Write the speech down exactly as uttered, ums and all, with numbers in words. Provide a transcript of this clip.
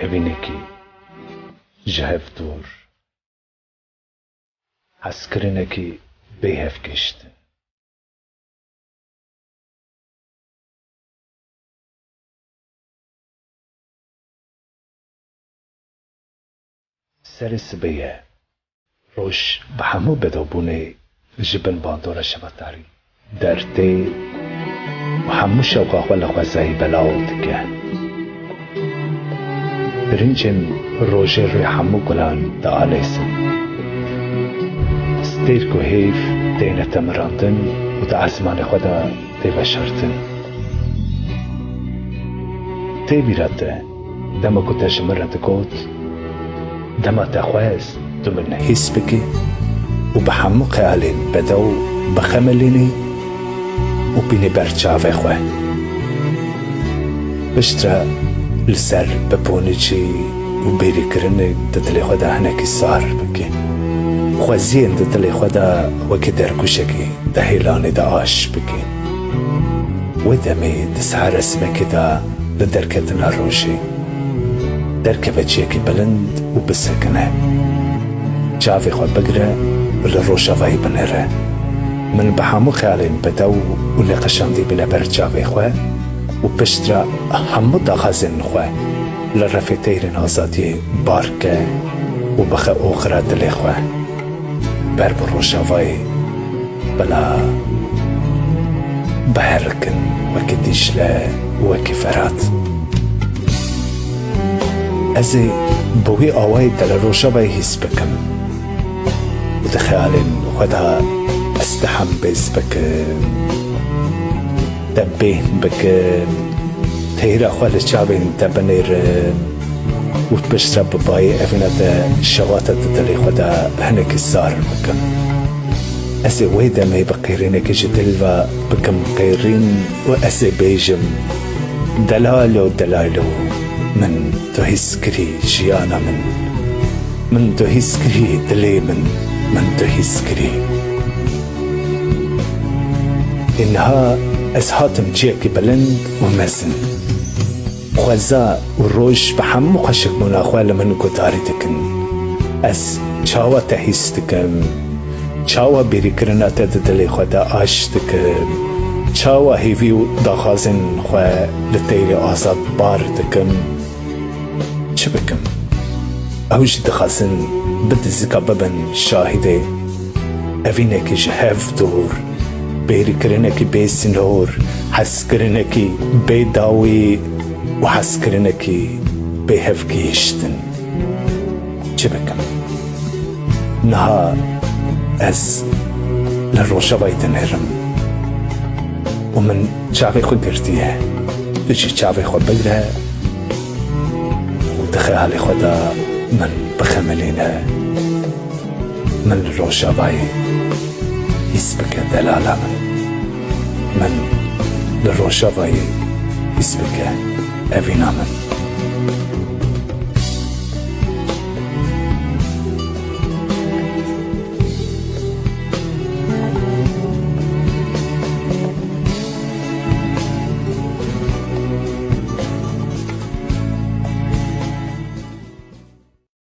Evînekî ji hev dûr, hezkirinekî bê hevgihiştin. Serê sibê ye. Roj bi hemû bedewbûnê ji bin bandora şeva tarî dertê û hemû şewqa xwe li xwezayî belaw dike. Pirincên rojê rûyê hemû gulan dialêzin. Stêrk û hêv têne temirandin û di ezmanê xwe de tê veşartin. Tê bîra te, dema ku te ji min re digot, dema te xwest, tu min hîs bikî û bi hemû xeyalên bedew bixemelînî û bînî ber çavê xwe. Piştre li ser biponicî û bêrîkirinek di dilê xwe de hinekî sar bikî. Xweziyên di dilê xwe de wekî dergûşekî di hêlanê de aş bikî. Wê demê di sehera sibekê de li derketina rojê derkeve ciyekî bilind û bisekine. Çavê xwe bigire û li rojavayî binêre. Min bi hemû xeyalên bedew û nîqişandî bîne ber çavê xwe û piştre hemû daxwazên xwe li refê teyrên azadiyê bar ke û bixe oxira dilê xwe. Ber bi rojavayê bila biherikin wekî Dîcle û wekî Ferat. Ez ê bi wî awayî te li rojavayê hîs bikim û di xeyalên xwe de ez te hembêz bikim. Te bêhn bikin, teyra xwe li çavên te binêrin û piştre bi bayê evîna te şewata di dilê xwe de hinekî sar bikim. Ez ê wê demê bi qêrînekê ji dil ve bikim qêrîn û ez ê bêjim, Delalo, delalo, min tu hîs kirî jiyana min. Min tu hîs kirî dilê min, min tu hîs kirî. Ê niha ez hatim ciyekî bilind û mezin. Xweza û roj bi hemû xweşikbûna xwe li min guhdarî dikin. Ez çawa te hîs dikim? Çawa bêrîkirina te di dilê xwe de aş dikim? Çawa hêvî û daxwazên xwe li teyrê azad bar dikim? Çi bikim? Ew jî dixwazin bi dizika bibin şahidê evînekî ji hev dûr, bêrîkirinekî bê sinor, hezkirinekî bê dawî û hezkirinekî bê hevgihiştin. Çi bikim? Niha ez li rojavayê dinêrim û min çavê xwe girtiye. Tu jî çavê xwe bigire û di xeyalê xwe de min bixemilîne. Min li rojavayê hîs bike delala min. Min li rojavayê hîs bike evîna min.